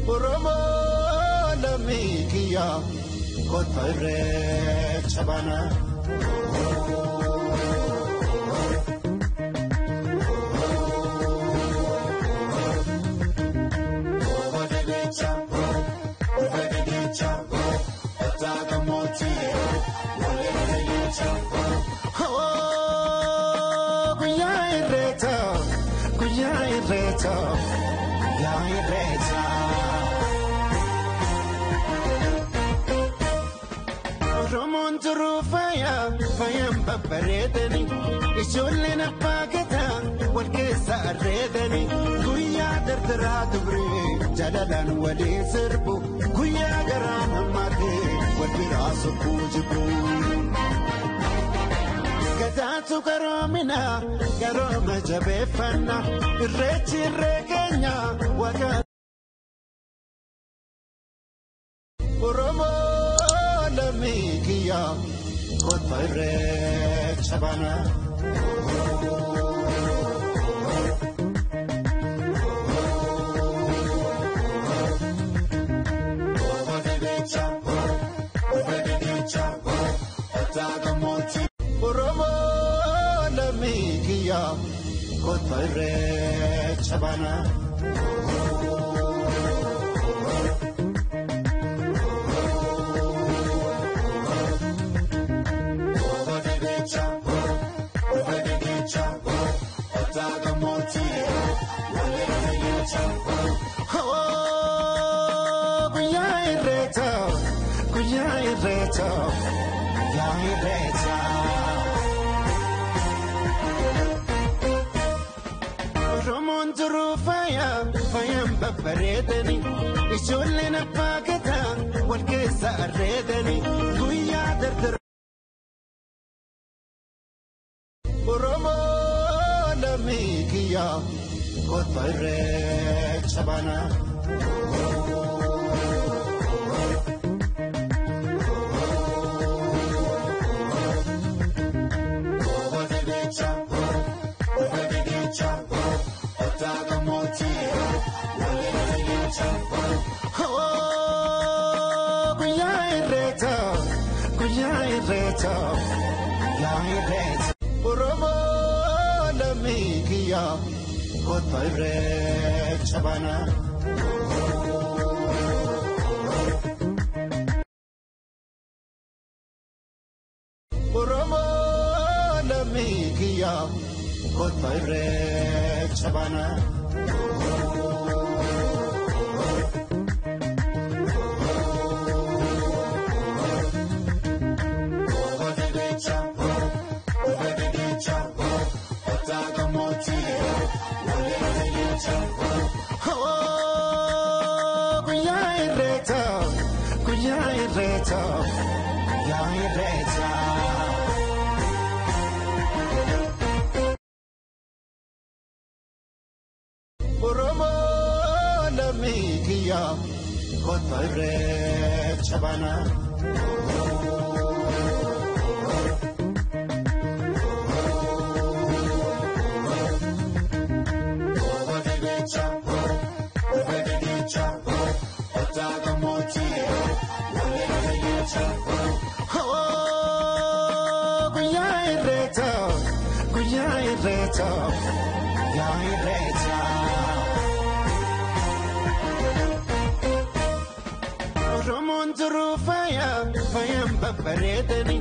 Oromoo lammii kiyya kottu irreecha baana. Guyyaa irreechaa, guyyaa irreechaa, guyyaa irreechaa. Oromoon turuu faaya, faayaan babbareedani. Ijoolleen abbaa gadaa wal keessa arreedani. Guyyaa dardaraa dubree jaalalaan walii sirbu. Guyyaa garaan hammaatee wal biraa sokkuu jibbu. Gadaatu garoomina garooma jabeeffanna irreechi irree keenya waaqa. Oromoo lammii kiyya kottu irreecha baana. Oromoo lammii kiyya kottu irreecha baana. Guyyaa irreechaa, guyyaa irreechaa, guyyaa irreechaa. Oromoon turuu faaya, faayaan babbareedani. Ijoolleen abbaa gadaa wal keessa arreedani. Guyyaa dardara. Oromoo lammii kiyya kottu irreecha baana. Guyyaa irreechaa, guyyaa irreechaa, guyyaa irreechaa. Oromoo lammii kiyya kottu irreecha baana. Oromoo lammii kiyya kottu irreecha baana. Guyyaa irreechaa, guyyaa irreechaa, guyyaa irreechaa. Oromoo lammii kiyya kottu irreecha baana. Guyyaa irreechaa, guyyaa irreechaa, guyyaa irreechaa. Oromoon turuu faaya, faayaan babbareedani.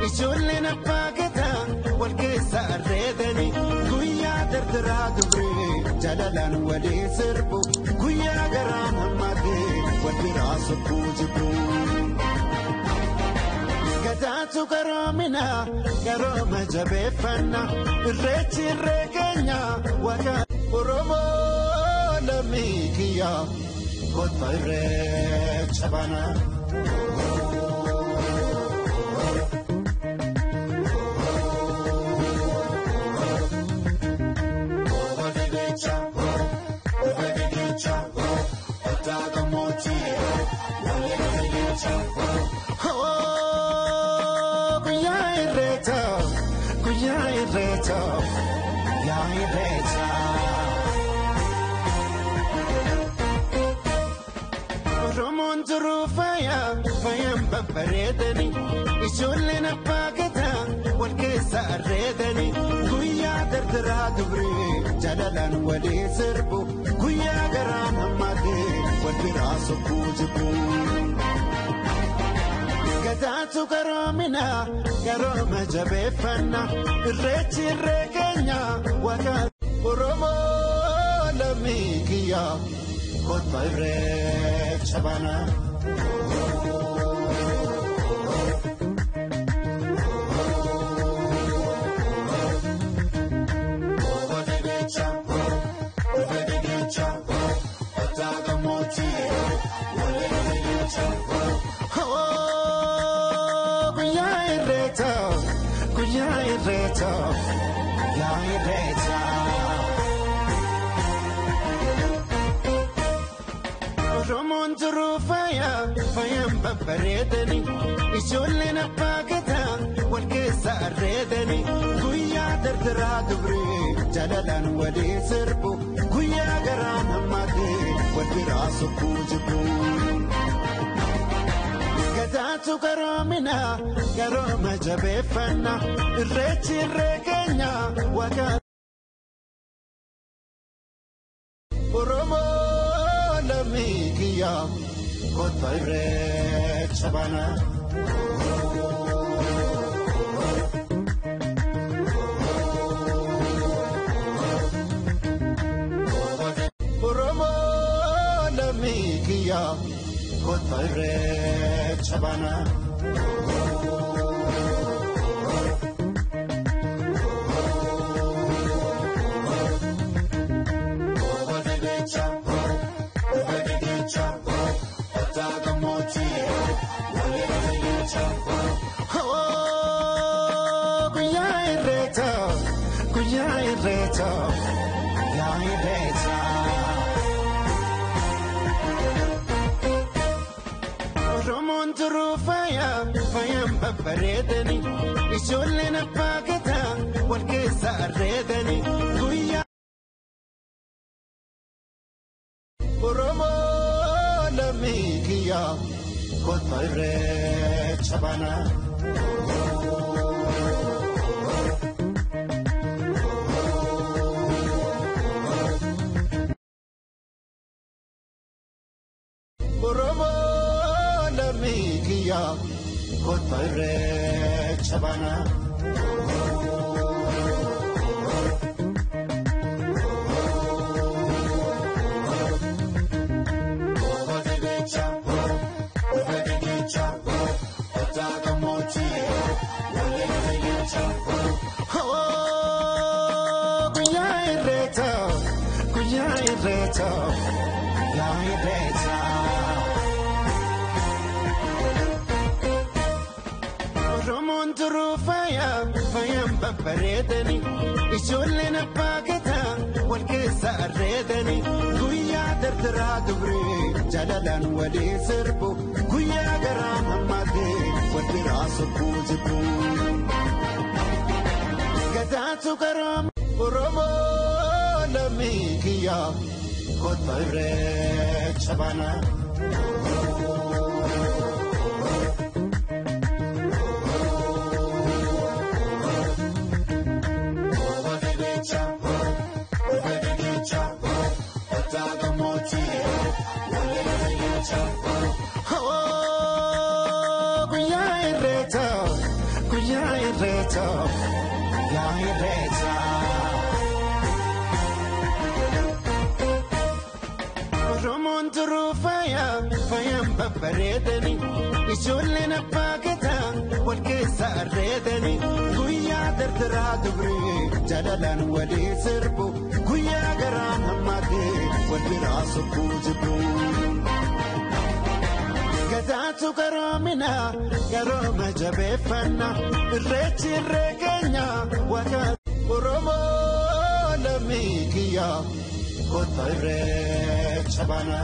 Ijoolleen abbaa gadaa wal keessa arreedani. Guyyaa dardaraa dubree jaalalaan walii sirbu. Guyyaa garaan hammaatee wal biraa sokkuu jibbu. Gadaatu garoomina garooma jabeeffanna irreechi irree keenya waaqa. Oromoo lammii kiyya kottu irreecha baana. Guyyaa irreechaa, guyyaa irreechaa, guyyaa irreechaa. Oromoon turuu faaya faayaan babbareedani ijoolleen abbaa gadaa wal keessa arreedani guyyaa dardaraa dubree jaalalaan walii sirbu guyyaa garaan hammaatee wal biraa sokkuu jibbu. Gadaatu garoomina garooma jabeeffanna irreechi irree keenya waaqa Oromoo lammii kiyyaa. Kottu irreecha baana. Guyyaa irreecha, guyyaa irreecha, guyyaa irreecha. Oromoon turuu faaya faayaan babbareedani ijoolleen abbaa gadaa wal keessa arreedani guyyaa dardaraa dubree jaalalaan walii sirbu guyyaa garaan hammaatee wal biraa sokkuu jibbu. Gadaatu garoomina garooma jabeeffanna irreechi irree keenya waaqa. Oromoo. Lammii kiyyaa kottu irreecha baana. Oromoo lammii kiyyaa kottu irreecha baana. Guyyaa irreecha, guyyaa irreecha, guyyaa irreecha. Oromoon turuu faaya faayaan babbareedani ijoolleen abbaa gadaa wal keessa arreedani guyyaa. Oromoo lammii kiyyaa kottu irreecha baana. Oromoo lammii kiyyaa kottu irreecha baana. Guyyaa irreecha, guyyaa irreecha, guyyaa irreecha. Oromoon turuu faaya faayaan babbareedani ijoolleen abbaa gadaa wal keessa arreedani guyyaa dardaraa dubree jaalalaan walii sirbu guyyaa garaan hammaatee wal biraa sokkuu jibbu. Gadaatu garooma Oromoo lammii kiyyaa kottu irreecha baana. Guyyaa irreecha, guyyaa irreecha, guyyaa irreecha. Oromoon turuu faaya faayaan babbareedani ijoolleen abbaa gadaa wal keessa arreedani guyyaa dardaraa dubree jaalalaan walii sirbu guyyaa garaan hammaatee wal biraa sokkuu jibbu. Gadaatu garoomina garooma jabeeffanna irreechi irree keenya waaqa. Oromoo lammii kiyyaa kottu irreecha baana.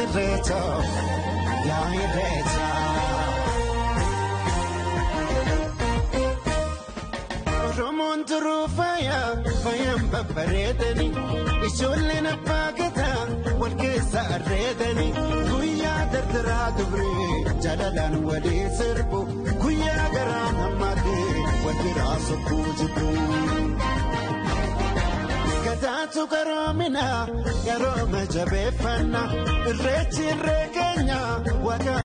Irreecha yaa Irreecha. Oromoon turuu faaya faayaan babbareedani ijoolleen abbaa gadaa wal keessa arreedani guyyaa dardaraa dubree jaalalaan walii sirbu guyyaa garaa hammaatee wal biraa sokkuu jibbu. Gadaatu garoomina garooma jabeeffanna irreechi irree keenya waaqa.